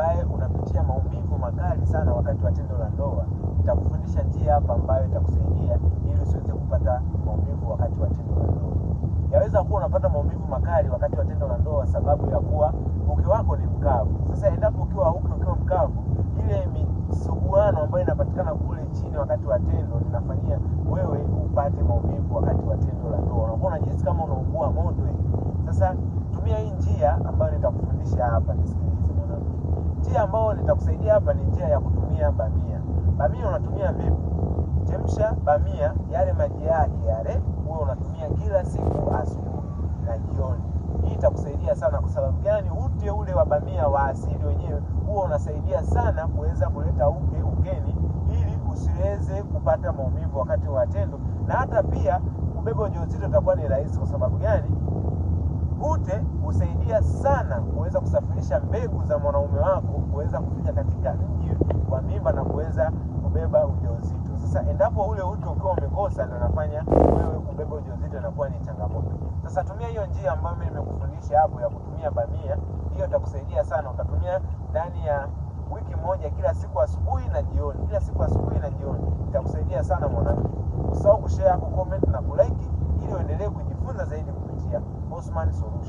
ambaye unapitia maumivu makali sana wakati wa tendo la ndoa, nitakufundisha njia hapa ambayo itakusaidia ili usiweze kupata maumivu wakati wa tendo la ndoa. Yaweza kuwa unapata maumivu makali wakati wa tendo la ndoa sababu ya kuwa uke wako ni mkavu. Sasa endapo ukiwa uke ukiwa mkavu, ile misuguano ambayo inapatikana kule chini wakati wa tendo inafanyia wewe upate maumivu wakati wa tendo la ndoa, unakuwa unajihisi kama unaungua moto hivi. Sasa tumia hii njia ambayo nitakufundisha hapa, nisikilize mwanangu. Njia ambayo nitakusaidia hapa ni njia ya kutumia bamia. Bamia unatumia vipi? Chemsha bamia, yale maji yake yale huwa unatumia kila siku asubuhi na jioni. Hii itakusaidia sana. Kwa sababu gani? Ute ule wa bamia wa asili wenyewe huwa unasaidia sana kuweza kuleta uke ukeni, ili usiweze kupata maumivu wakati wa tendo, na hata pia kubeba ujauzito itakuwa ni rahisi. Kwa sababu gani? Ute husaidia sana kuweza kusafirisha mbegu za mwanaume wako kuweza kufika katika mji wa mimba na kuweza kubeba ujauzito. Sasa endapo ule ute ukiwa umekosa, ndio unafanya wewe kubeba ujauzito inakuwa ni changamoto. Sasa tumia hiyo njia ambayo mimi nimekufundisha hapo ya kutumia bamia, hiyo itakusaidia sana. Utatumia ndani ya wiki moja, kila siku asubuhi na jioni, kila siku asubuhi na jioni, itakusaidia sana mwanamke. Usisahau kushare, kucomment na kulike ili uendelee kujifunza zaidi kupitia Osman Solution.